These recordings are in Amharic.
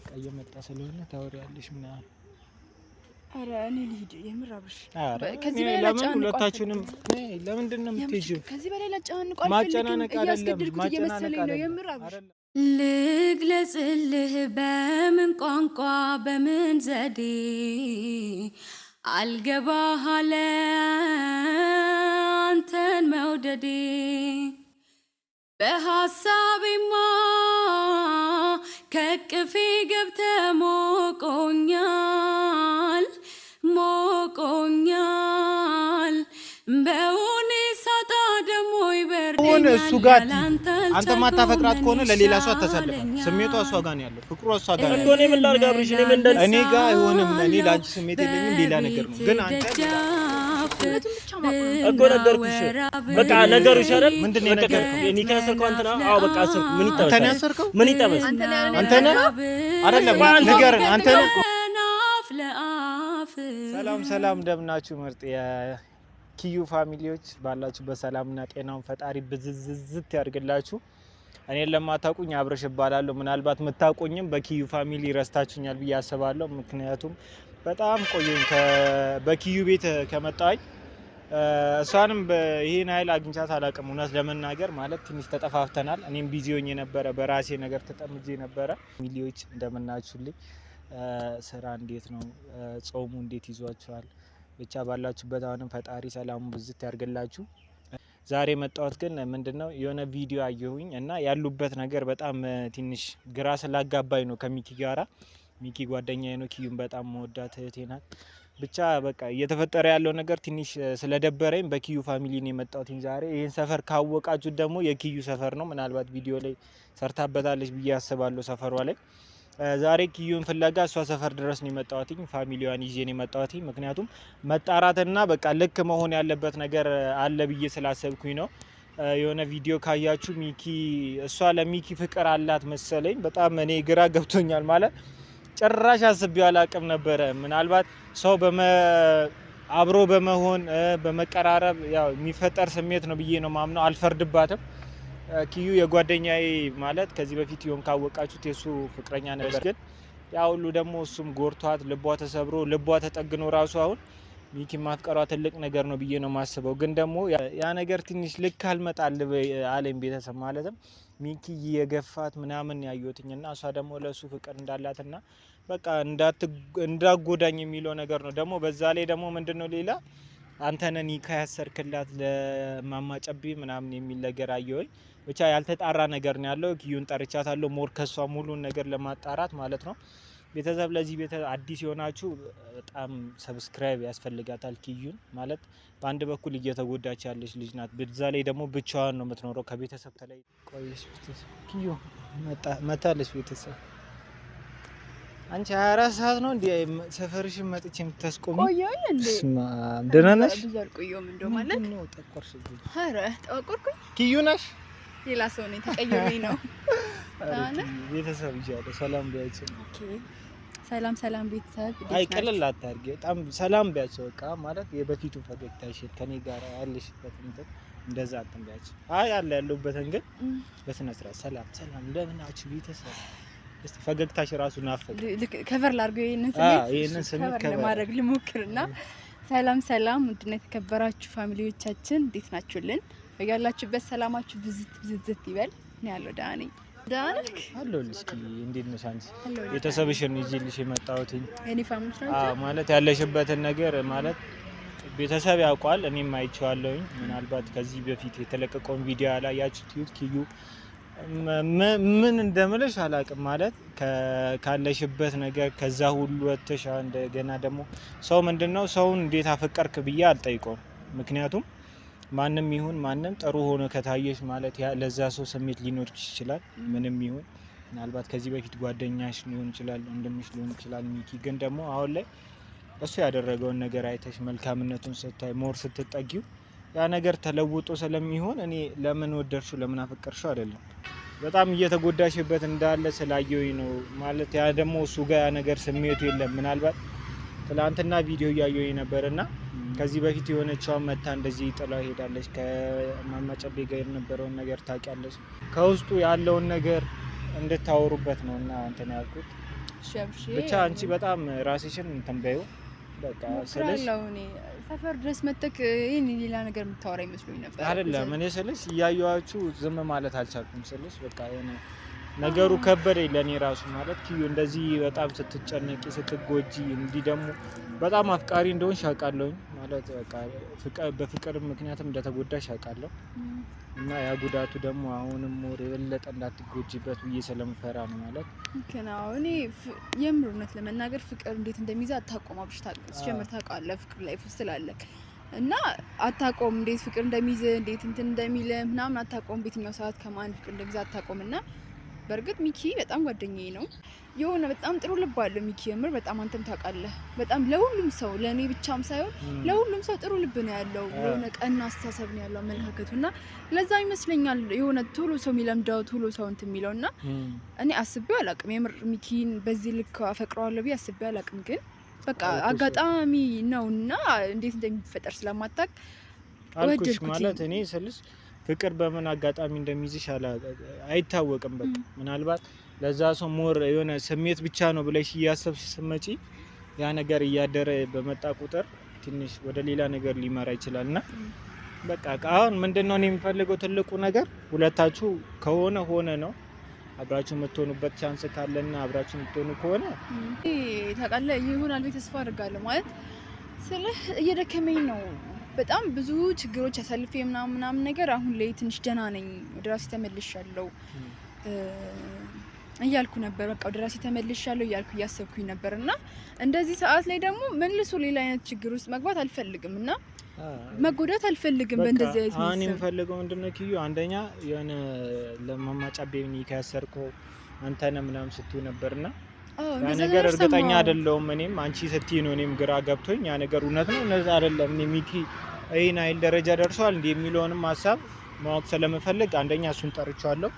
በቃ እየመጣ ስለሆነ ታወሪያለሽ ምናምን። ኧረ እኔ ልሂድ የምር አብርሽ። ኧረ ከዚህ እኔ በላይ ለምን ላጨናንቀው ሁለታችሁንም አልፈልግም። እኔ ለምንድን ነው የምትሄጂው? ከዚህ በላይ ላጨናንቀው አልፈልግም። ማጨናነቅ አይደለም፣ እያስገደድኩት ማጨናነቅ እየመሰለኝ ነው አይደለም። የምር አብርሽ። አይደለም። ልግለጽልህ በምን ቋንቋ በምን ዘዴ አልገባህ አለ አንተን መውደዴ በሐሳቤማ ከቅፌ ገብተ ሞቆኛል ሞቆኛል በውኔ ሳጣ ደሞ ሆነ እሱ ጋር ይበርደኛል ያላንተ አንተ ማታፈቅራት ከሆነ ለሌላ ሰው አታሳልፋት። ይሻለኛል። ስሜቷ እሷ ጋር ነው ያለው፣ ፍቅሯ እሷ ጋር ነው እኮ ያለው። እኔ ምን ላድርግ አብርሽ? እኔ ምን እኔ ጋር አይሆንም። እኔ ለአንቺ ስሜት የለኝም፣ ሌላ ነገር ነው። ግን አንተ እውነቱን ብቻ ማወቅ ነው። እኮ ነገርኩሽ። በቃ ነገሩሽ አይደል? ምንድን ነው በቃ የነገርከው? እኔ ካሰርከው አንተ ነህ። አዎ በቃ አሰርኩ። ምን ይጠበስ? አንተ ነህ ያሰርከው? ምን ይጠበስ? አንተ ነህ አይደለም? ንገረን። አንተ ነህ? አፍ ለአፍ ሰላም ሰላም፣ እንደምናችሁ ምርጥ የኪዩ family ዎች፣ ባላችሁበት ሰላምና ጤናውን ፈጣሪ ብዝዝዝት ያድርግላችሁ። እኔን ለማታውቁኝ አብርሽ እባላለሁ። ምናልባት የምታውቁኝም በኪዩ family ረስታችሁኛል ብዬ አስባለሁ። ምክንያቱም በጣም ቆየኝ በኪዩ ቤት ከመጣኝ እሷንም ይሄን ኃይል አግኝቻት አላውቅም። እውነት ለመናገር ማለት ትንሽ ተጠፋፍተናል። እኔም busy ሆኜ ነበረ፣ በራሴ ነገር ተጠምጄ ነበረ። family ዎች እንደምናችሁልኝ፣ ስራ እንዴት ነው? ጾሙ እንዴት ይዟችኋል? ብቻ ባላችሁበት አሁንም ፈጣሪ ሰላሙ ብዝት ያርግላችሁ። ዛሬ የመጣሁት ግን ምንድነው የሆነ ቪዲዮ አየሁኝ እና ያሉበት ነገር በጣም ትንሽ ግራ ስላጋባኝ ነው ከሚኪ ጋራ። ሚኪ ጓደኛዬ ነው። ኪዩን በጣም መወዳት እህቴ ናት። ብቻ በቃ እየተፈጠረ ያለው ነገር ትንሽ ስለደበረኝ በኪዩ family ነው የመጣሁት ዛሬ። ይህን ሰፈር ካወቃችሁት ደግሞ የኪዩ ሰፈር ነው። ምናልባት ቪዲዮ ላይ ሰርታበታለች ብዬ አስባለሁ ሰፈሯ ላይ። ዛሬ ኪዩን ፍለጋ እሷ ሰፈር ድረስ ነው የመጣሁት። family ዋን ይዤ ነው የመጣሁት። ምክንያቱም መጣራትና በቃ ልክ መሆን ያለበት ነገር አለ ብዬ ስላሰብኩኝ ነው። የሆነ ቪዲዮ ካያችሁ ሚኪ እሷ ለሚኪ ፍቅር አላት መሰለኝ። በጣም እኔ ግራ ገብቶኛል። ማለት ጭራሽ አስቤው አላቅም ነበረ። ምናልባት ሰው አብሮ በመሆን በመቀራረብ ያው የሚፈጠር ስሜት ነው ብዬ ነው ማምነው። አልፈርድባትም። ኪዩ የጓደኛዬ ማለት ከዚህ በፊት ይሆን ካወቃችሁት የሱ ፍቅረኛ ነበር። ግን ያ ሁሉ ደግሞ እሱም ጎርቷት ልቧ ተሰብሮ ልቧ ተጠግኖ ራሱ አሁን ሚኪ ማፍቀሯ ትልቅ ነገር ነው ብዬ ነው የማስበው። ግን ደግሞ ያ ነገር ትንሽ ልክ አልመጣል አለኝ ቤተሰብ ማለትም ሚኪ የገፋት ምናምን ያየሁትኝ እና እሷ ደግሞ ለእሱ ፍቅር እንዳላትና በቃ እንዳጎዳኝ የሚለው ነገር ነው። ደግሞ በዛ ላይ ደግሞ ምንድነው ሌላ አንተ ነህ ኒካ ያሰርክላት ለማማ ጨቤ ምናምን የሚል ነገር አየሁኝ። ብቻ ያልተጣራ ነገር ነው ያለው። ኪዩን ጠርቻታለሁ more ከሷ ሙሉን ነገር ለማጣራት ማለት ነው። ቤተሰብ ለዚህ ቤተ አዲስ የሆናችሁ በጣም subscribe ያስፈልጋታል። ኪዩን ማለት በአንድ በኩል እየተጎዳች ያለች ልጅ ናት። በዛ ላይ ደግሞ ብቻዋን ነው የምትኖረው ከቤተሰብ ተለይ። ቆየች ቤተሰብ ኪዩ መታለች። ቤተሰብ አንቺ 24 ሰዓት ነው እንዴ ሰፈርሽን መጥቼ የምታስቆሚ? ቆየሁኝ እንዴ? በስመ አብ ደህና ነሽ? ብዙ አልቆየሁም እንደው ማለት ምንድን ነው ጠቆርሽብኝ? ኧረ ጠቆርኩኝ። ኪዩ ነሽ? ሌላ ሰው ነኝ፣ ተቀይሬ ነው። ኧረ ኪዩ ቤተሰብ ይዣለሁ። ሰላም ቢያቸው። okay ሰላም ሰላም ቤተሰብ እንዴት አይ ናችሁ? ቀለል አታድርጊ። በጣም ሰላም ቢያቸው በቃ ማለት የበፊቱ ፈገግታሽን ከኔ ጋር ያለሽበት እንትን እንደዛ እንትን ቢያቸው። አይ አለ ያለሁበትን ግን በስነ ስርዓት ሰላም ሰላም እንደምን ናችሁ ቤተሰብ። እስቲ ፈገግታሽ ራሱ ናፈቀ። cover ላድርገው ይሄንን ስሜት ይሄንን ስሜት cover cover ለማድረግ ልሞክርና ሰላም ሰላም፣ ውድና የተከበራችሁ family ዎቻችን እንዴት ናችሁልን? በያላችሁበት ሰላማችሁ ብዝት ብዝት ይበል። እኔ ያለው ደህና ነኝ። ደህና ነህ? አለሁልሽ። እስኪ እንዴት ነሽ አንቺ? አለሁልህ። ቤተሰብሽን ይዤልሽ የመጣሁት የኔ family ዎች ናቸው። ማለት ያለሽበትን ነገር ማለት ቤተሰብ ያውቋል፣ እኔም አይቼዋለሁኝ። ምናልባት ከዚህ በፊት የተለቀቀውን ቪዲዮ ያላያችሁት ኪዩ ምን እንደምልሽ አላውቅም። ማለት ካለሽበት ነገር ከዛ ሁሉ ወጥተሽ እንደገና ደግሞ ሰው ምንድነው ሰውን እንዴት አፈቀርክ ብዬ አልጠይቀውም። ምክንያቱም ማንም ይሁን ማንም ጥሩ ሆኖ ከታየሽ ማለት ለዛ ሰው ስሜት ሊኖር ይችላል። ምንም ይሁን ምናልባት ከዚህ በፊት ጓደኛሽ ሊሆን ይችላል፣ ወንድምሽ ሊሆን ይችላል። ሚኪ ግን ደግሞ አሁን ላይ እሱ ያደረገውን ነገር አይተሽ መልካምነቱን ስታይ more ስትጠጊው ያ ነገር ተለውጦ ስለሚሆን እኔ ለምን ወደድሽው ለምን አፈቀርሽው አይደለም፣ በጣም እየተጎዳሽበት እንዳለ ስላየሁኝ ነው። ማለት ያ ደግሞ እሱ ጋር ያ ነገር ስሜቱ የለም። ምናልባት ትላንትና ቪዲዮ እያየሁኝ ነበርና ከዚህ በፊት የሆነችዋን መታ እንደዚህ ጥላው ሄዳለች። ከማማ ጨቤ ጋር የነበረውን ነገር ታውቂያለሽ። ከውስጡ ያለውን ነገር እንድታወሩበት ነው እና እንትን ያልኩት። እሺ አብርሽ፣ ብቻ አንቺ በጣም ራስሽን እንትን በይው በቃ ስልሽ እሞክራለሁ። እኔ ሰፈር ድረስ መተክ ይሄን ሌላ ነገር የምታወራ ይመስሉኝ ነበር። አይደለም እኔ ስልሽ እያየኋችሁ ዝም ማለት አልቻልኩም። ስልሽ በቃ የሆነ ነገሩ ከበደኝ ለእኔ ራሱ ማለት ኪዩ እንደዚህ በጣም ስትጨነቂ ስትጎጂ፣ እንዲህ ደግሞ በጣም አፍቃሪ እንደሆንሽ አውቃለሁኝ። ማለት በቃ በፍቅር ምክንያትም እንደተጎዳሽ አውቃለሁ። እና ያ ጉዳቱ ደግሞ አሁንም more የበለጠ እንዳትጎጂበት ብዬ ስለምፈራ ነው ማለት ልክ ነው። እኔ የምር እውነት ለመናገር ፍቅር እንዴት እንደሚይዝ አታውቅም። አብርሽ ሲጀምር ታውቃለህ፣ ፍቅር life ውስጥ ስላለክ እና አታውቅም እንዴት ፍቅር እንደሚይዝ እንዴት እንትን እንደሚል ምናምን አታውቅም። በየትኛው ሰዓት ከማን ፍቅር እንደሚይዝ አታውቅም። እና በእርግጥ ሚኪ በጣም ጓደኛዬ ነው። የሆነ በጣም ጥሩ ልብ አለው ሚኪ፣ የምር በጣም አንተም ታውቃለህ። በጣም ለሁሉም ሰው ለእኔ ብቻም ሳይሆን ለሁሉም ሰው ጥሩ ልብ ነው ያለው። የሆነ ቀና አስተሳሰብ ነው ያለው አመለካከቱ እና ለዛ ይመስለኛል የሆነ ቶሎ ሰው የሚለምደው ቶሎ ሰው እንትን የሚለው እና እኔ አስቤው አላውቅም። የምር ሚኪን በዚህ ልክ አፈቅረዋለሁ ብዬ አስቤው አላውቅም። ግን በቃ አጋጣሚ ነውና እንዴት እንደሚፈጠር ስለማታውቅ አልኩሽ። ማለት እኔ ስልሽ ፍቅር በምን አጋጣሚ እንደሚይዝሽ አይታወቅም። በቃ ምናልባት ለዛ ሰው more የሆነ ስሜት ብቻ ነው ብለሽ እያሰብሽ ስትመጪ ያ ነገር እያደረ በመጣ ቁጥር ትንሽ ወደ ሌላ ነገር ሊመራ ይችላል። እና በቃ አሁን ምንድነው እኔ የምፈልገው ትልቁ ነገር ሁለታችሁ ከሆነ ሆነ ነው። አብራችሁ የምትሆኑበት chance ካለና አብራችሁ የምትሆኑ ከሆነ ታውቃለህ ይሆናል ብዬ ተስፋ አድርጋለሁ። ማለት ስልህ እየደከመኝ ነው በጣም ብዙ ችግሮች አሳልፌ ምናምን ምናምን ነገር አሁን ላይ ትንሽ ደህና ነኝ፣ ወደ ራሴ ተመልሻለሁ እያልኩ ነበር። በቃ ወደ ራሴ ተመልሻለሁ እያልኩ እያሰብኩኝ ነበር። እና እንደዚህ ሰዓት ላይ ደግሞ መልሶ ሌላ አይነት ችግር ውስጥ መግባት አልፈልግም እና መጎዳት አልፈልግም። በእንደዚህ አይነት አሁን የምፈልገው ምንድነው ኪዩ፣ አንደኛ የሆነ ለማማጫቤን ያሰርከው አንተ ነህ ምናምን ስትዩ ነበርና ያ ነገር እርግጠኛ አይደለሁም። እኔም አንቺ ስትይ ነው እኔም ግራ ገብቶኝ ያ ነገር እውነት ነው እውነት አይደለም እኔ ሚኪ ይሄን አይል ደረጃ ደርሷል እንዴ የሚለውንም ሀሳብ ማወቅ ስለምፈልግ አንደኛ እሱን ጠርቼዋለሁ።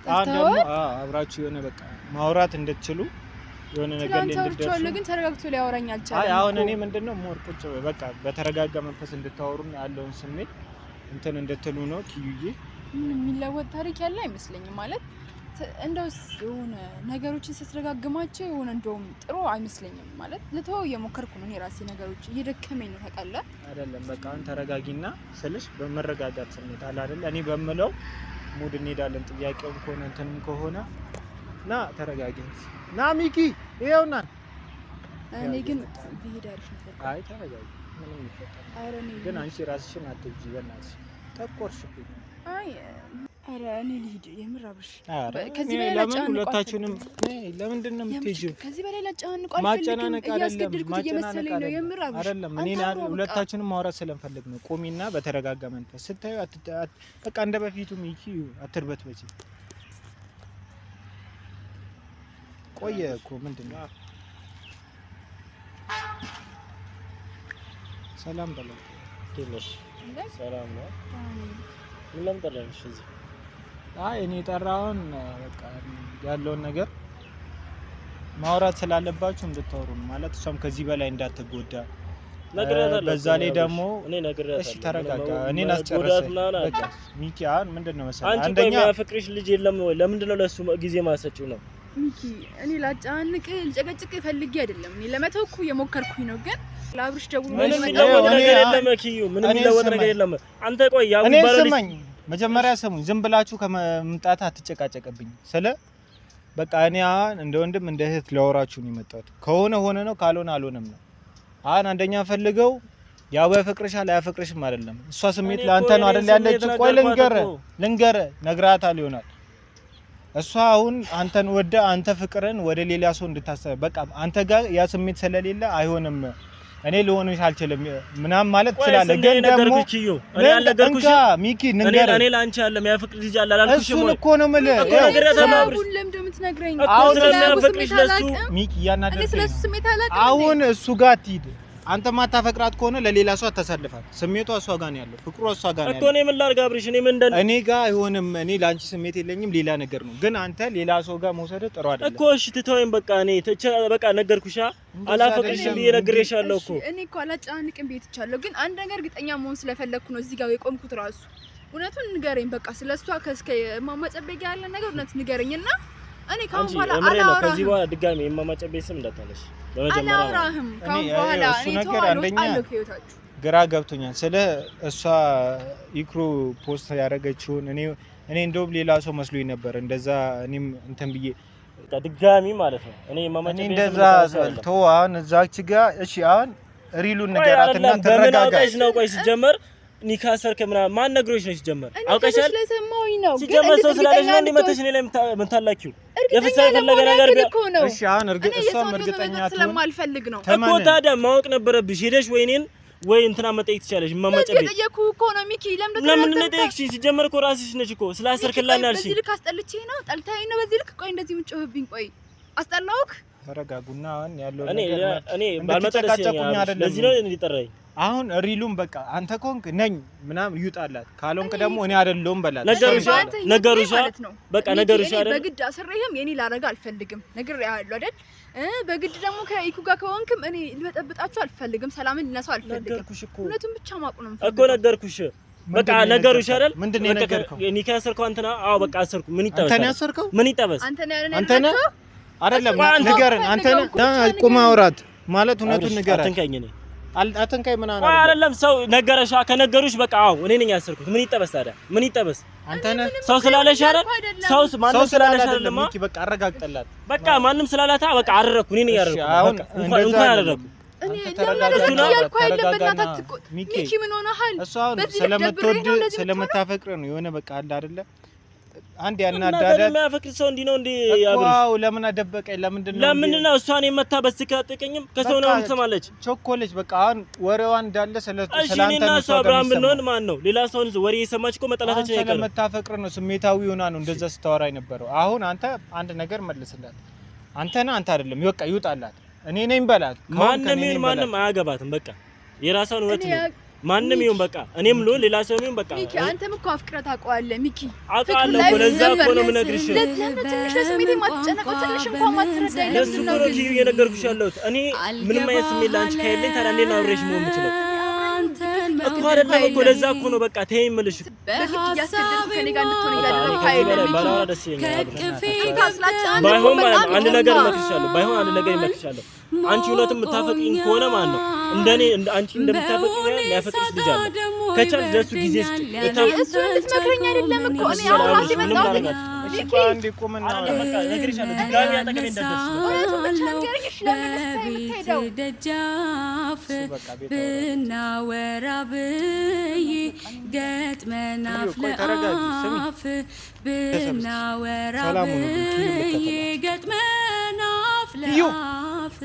አሁን ደግሞ አብራችሁ የሆነ በቃ ማውራት እንድትችሉ የሆነ ነገር ላይ እንድትደርሱ ግን ተረጋግቶ ሊያወራኝ አልቻለም። አይ አሁን እኔ ምንድነው more ቁጭ በቃ በተረጋጋ መንፈስ እንድታወሩ ያለውን ስሜት እንትን እንድትሉ ነው። ኪዩዬ ምንም የሚለወጥ ታሪክ ያለ አይመስለኝም። ማለት እንደው የሆነ ነገሮችን ስትረጋግማቸው የሆነ እንደውም ጥሩ አይመስለኝም። ማለት ልተወው እየሞከርኩ ነው እኔ ራሴ ነገሮች እየደከመኝ ነው ታውቃለህ። አይደለም በቃ አሁን ተረጋጊና ስልሽ በመረጋጋት ስሜት አለ አይደል? እኔ በምለው mood እንሄዳለን። ጥያቄውም ከሆነ እንትንም ከሆነ ና ተረጋጊ። ና ሚኪ ይኸውና። እኔ ግን ብሄድ አሪፍ ነበር። አይ ተረጋጊ፣ ምንም ይፈጠር ግን አንቺ ራስሽን አትግዢ በእናትሽ፣ ጠቆርሽብኝ። አይ ኧረ እኔ ልሂድ የምር አብርሽ፣ ከዚህ በላይ ለምን ሁለታችሁንም ለምንድን ነው የምትሄጂው? ከዚህ በላይ ላጨናንቀው አልፈልግም። እያስገደድኩት እየመሰለኝ ነው የምር አብርሽ። አይደለም እኔ ሁለታችሁንም ማውራት ስለምፈልግ ነው። ቆሚና በተረጋጋ መንፈስ ስታዩ በቃ እንደ በፊቱ ሚኪ አትርበትበቺ። ቆየ እኮ ምንድን ነው? ሰላም በለው። ሰላም ነው። ምን ለምን ጠራሽ እዚህ? አይ እኔ የጠራውን በቃ ያለውን ነገር ማውራት ስላለባችሁ እንድታወሩ ነው። ማለት እሷም ከዚህ በላይ እንዳትጎዳ በዛ ላይ ደግሞ እሺ ተረጋጋ፣ እኔን አስጨርሰኝ። በቃ ሚኪ አሁን ምንድን ነው መሰለህ፣ አንደኛ የሚያፈቅርሽ ልጅ የለም ወይ? ለምንድን ነው ለእሱ ጊዜ ማሰጪው ነው? ሚኪ እኔ ላጫንቅ ልጨቀጭቅ ፈልጌ አይደለም። እኔ ለመተው እኮ እየሞከርኩኝ ነው፣ ግን ለአብርሽ ደውሎ ምንም የሚለወጥ ነገር የለም ኪዩ፣ ምንም የሚለወጥ ነገር የለም። አንተ ቆይ ያው ስማኝ መጀመሪያ ስሙኝ፣ ዝም ብላችሁ ከመምጣት አትጨቃጨቅብኝ። ስለ በቃ እኔ አሁን እንደ ወንድም እንደ እህት ላወራችሁ ነው የመጣሁት። ከሆነ ሆነ ነው፣ ካልሆነ አልሆነም ነው። አሁን አንደኛ ፈልገው ያው ያፈቅርሻል አያፈቅርሽም አይደለም። እሷ ስሜት ለአንተ ነው አይደል ያለችው። ቆይ ልንገርህ ነግራታል ይሆናል። እሷ አሁን አንተን ወደ አንተ ፍቅርን ወደ ሌላ ሰው እንድታሰብ በቃ አንተ ጋር ያ ስሜት ስለሌለ አይሆንም፣ እኔ ልሆንሽ አልችልም ምናምን ማለት ትችላለህ። ግን ደግሞ ሚኪ ንገር፣ እኔ ለአንቺ ያለ የሚያፈቅር ልጅ አለ አላልኩሽም? እሱን እኮ ነው የምልህ። ሚኪ እያናደድከኝ አሁን እሱ ጋር አትሂድ። አንተ ማታፈቅራት ከሆነ ለሌላ ሰው አታሳልፋት። ስሜቷ እሷ ጋር ነው ያለው፣ ፍቅሯ እሷ ጋር ነው ያለው እኮ። እኔ ምን ላድርግ አብርሽ? እኔ ምን እንደ እኔ ጋር አይሆንም። እኔ ለአንቺ ስሜት የለኝም፣ ሌላ ነገር ነው። ግን አንተ ሌላ ሰው ጋር መውሰድ ጥሩ አይደለም እኮ። እሺ ትተወኝ በቃ። እኔ በቃ ነገርኩሻ፣ አላፈቅርሽም ብዬ ነግሬሻለሁ እኮ። እኔ እኮ አላጨናንቅም ብዬ ትቻለሁ፣ ግን አንድ ነገር እርግጠኛ መሆን ስለፈለግኩ ነው እዚህ ጋር የቆምኩት። ራሱ እውነቱን ንገረኝ በቃ። ስለሷ ከእስከ እማማ ጸበጊ ያለ ነገር እውነት ንገረኝና እኔ ካሁን አንቺ በኋላ የምሬን ነው። ከዚህ አላወራህም በኋላ ድጋሚ የእማማ ጨቤ ስም እንዳታነሽ። በመጀመሪያ ማለት ነው። አላወራህም ካሁን እኔ በኋላ እሱ እኔ ነገር ተዋለሁ፣ አንደኛ እወጣለሁ ከህይወታችሁ። ግራ ገብቶኛል። ስለ እሷ ኢክሩ post ያደረገችውን እኔ እንደውም ሌላ ሰው መስሎኝ ነበር። እንደዛ እኔም እንትን ብዬ በቃ ድጋሚ ማለት ነው። እኔ የእማማ እኔ ጨቤ ስም እንደዛ እንድታነሺ አይደለም። ተው። አሁን እዛች ጋ እሺ፣ አሁን real ኡን ቆይ ንገራትና አይደለም፣ በምን ትረጋጋ። አውቀሽ ነው? ቆይ ሲጀመር ኒካ ሰርክ ምናምን ማን ነግሮሽ ነው? ሲጀመር እኔ አውቀሻል? ከሰው ስለሰማሁኝ ነው። ግን ሲጀመር ሰው ስላለሽ እርግጠኛ ነው እንዴ እንድትሆን መተሽ እኔ ላይ የምታላኪው? እርግጠኛ የፍሳ የፈለገ ለመሆን ነገር ያክል እኮ ነው። እሺ አሁን እኔ እሷም የሰውን ህይወት እርግጠኛ መበጥበጥ ትሁን። ስለማልፈልግ ነው። እኮ ተመን ታዲያ ማወቅ ነበረብሽ። ሄደሽ ወይ እኔን ወይ እንትና መጠየቅ ትችያለሽ። እማማ ለዚህ ጨቤ የጠየኩህ እኮ ነው ሚኪ። ለምን ለምንድን ነው የጠየቅሽኝ? ሲጀመር እኮ ራስሽ ነሽ እኮ ስላሰርክላን ያልሽኝ። በዚህ ልክ አስጠልቼ ነው ጠልታኝ ነው በዚህ ልክ? ቆይ እንደዚህ የምትጮህብኝ? ቆይ አስጠላሁክ? ተረጋጉና አሁን ያለው እኔ ነገር እኔ ባልመጣ ደስ እንድትጨቃጨቁኝ ይለኛል። አይደለም። ለዚህ ነው እንዲጠራኝ አሁን real ኡን በቃ አንተ ከሆንክ ነኝ ምናምን ይውጣላት፣ ካልሆንክ ደግሞ እኔ አይደለሁም በላት። ነገሩሽ እሷ በአንተ ህይወት ነገሩሽ ላይ ማለት ነው በቃ ሚኪ፣ ነገሩሽ እኔ አይደል? በግድ አስሬህም የኔ ላረግ አልፈልግም። ነግሬሃለሁ አይደል? በግድ ደግሞ ከኢኩ ጋር ከሆንክም እኔ ልበጠብጣችሁ አልፈልግም። ሰላምን ልነሳው አልፈልግም። ነገርኩሽ እኮ እውነቱን ብቻ ማወቅ ነው እኮ የምፈልገው። ነገርኩሽ። በቃ ምንድን ነው ነገሩሽ የነገርከው? አይደል? ምንድን ነው በቃ የነገርከው? ኒካ ያሰርከው አንተና? አዎ በቃ አሰርኩ። ምን ይጠበስ? አንተ ነው ታዲያ? ያሰርከው? ምን ይጠበስ? አንተ ነህ ያንን አንተ ነህ ያደረግከው? አይደለም፣ ቆይ አንተ ንገረን። አንተ ነህ ፈልገው እኮ ብቻ ቁም ንገረን። አውራት ማለት እውነቱን አብርሽ፣ ንገረን። አትንካኝ እኔ አትንካኝ ምናምን ቆይ አይደለም። አይደለም ሰው ነገረሻ። ከነገሩሽ በቃ አዎ እኔ ነኝ ያሰርኩት። ምን ይጠበስ ታዲያ? ምን ይጠበስ? አንተ ነህ ሰው ስላለሽ አይደል? እያልኩ አይደለም። ሰው ማንም ሰው ስላለ ስላለሽ አይደለም አይደለማ። ሚኪ፣ በቃ አረጋግጠላት። በቃ ማንም ስላላታ በቃ አደረኩ። እኔ ነኝ እሺ፣ ያደረኩት። አሁን በቃ እንኳን እንደዛ እንኳን አይደለም። አደረኩ። እኔ አንተ ለምን ተረጋጋ፣ አደረግክ እሱና- እያልኩ አይደለም። ተረጋጋና በእናትህ አትቆጥ። ሚኪ፣ ሚኪ ምን ሆነሃል? እሷ አሁን በዚህ ልክ ደብሬህ ስለምትወድ ነው እንደዚህ ስለምታፈቅር ነው የሆነ በቃ አለ አይደለ አንድ እና ታዲያ ያናዳዳት የሚያፈቅር ሰው እንዲህ ነው እንዴ? እኮ አብርሽ አዎ፣ ለምን አደበቀኝ? ለምንድን ነው ለምንድን ነው እሷን የመታ በስልክ አትጠይቀኝም? ከሰው ነው በቃ ትሰማለች። ቸኮለች። በቃ አሁን ወሬዋ እንዳለ ስለ እሺ ስለ አንተ እኔና ነው እሷ እሷ ጋር አብርሃም ብንሆን የሚሰማው። ማን ነው ሌላ ሰውን ወሬ የሰማች እኮ አሁን መጠላታችን አይቀርም። ስለምታፈቅር ነው ስሜታዊ ሆና ነው እንደዛ ስታወራ የነበረው። አሁን አንተ አንድ ነገር መልስላት። አንተ ነህ አንተ አይደለም። ይወቃ ይውጣላት። እኔ ነኝ በላት። ከሆንክ ማንም እኔ ይሁን ነኝ ማንም በላት። አያገባትም። በቃ የራሷን እውነት እኔ ነው። ማንም ይሁን በቃ እኔም ልሁን ሌላ ሰው ይሁን በቃ ሚኪ አንተም እኮ አፍቅረህ ታውቀዋለህ። ሚኪ አውቃለሁ ፍቅር እኮ ለዛ ላይ እኮ ነው የምነግርሽ። ለምን ትንሽ ለስሜቴ የማትጨነቀው ትንሽ እንኳን ማትረዳኝ ለሱ ለምንድን እኮ ነው ነው ግን? ኪዩ እየነገርኩሽ ያለሁት። እኔ ምንም አይነት ስሜት ለአንቺ ከሌለኝ ታዲያ እንዴት ነው አብሬሽ መሆን የምችለው? እኮ አይደለም እኮ ለዛ እኮ ነው በቃ ተይኝ የምልሽ። በግድ እያስገደድኩ ከእኔ ጋር እንድትሆን በቃ እኔ እያደረግኩ ከዚህ በላይ አይደለም ሚኪ። ባላወራ ደስ ይለኛል። አብርሽ። ከቅፌ ካስላችሁ አንድ ባይሆን ማለት በጣም ነው አንድ ነገር ይገርማል። እመክርሻለሁ። ባይሆን አንድ ነገር እመክርሻለሁ። አንቺ እውነትም የምታፈቅሪኝ ከሆነ ማለት ነው እንደኔ እንደ አንቺ እንደምታፈቅሪኝ ያህል የሚያፈቅርሽ ልጅ አለ። ከቻልሽ ለእሱ ጊዜ ስጪ። እሱ እንድትመክረኝ አይደለም እኮ እኔ አሁን ራሴ ምንም መጣሁት። ላደርግ አልችልም። እሺ ቆይ አንዴ ቁምና አይደለም በቃ እነግርሻለሁ። ድጋሚ አጠገቤ እንዳትደርሺ በቃ። እውነቱን ብቻ ንገረኝ። እሺ ለምን እሱ በቤት የምትሄደው? ደጃፍ እሱ በቃ ቤት አወራ። ብናወራ ብዬ ገጥመን አፍ ቆይ ተረጋጊ፣ ስሚ። ለአፍ ብናወራ ሰላም ሁኑ ግን ኪዩ ብዬ ልከተላት። ገጥመን አፍ ኪዩ! ለአፍ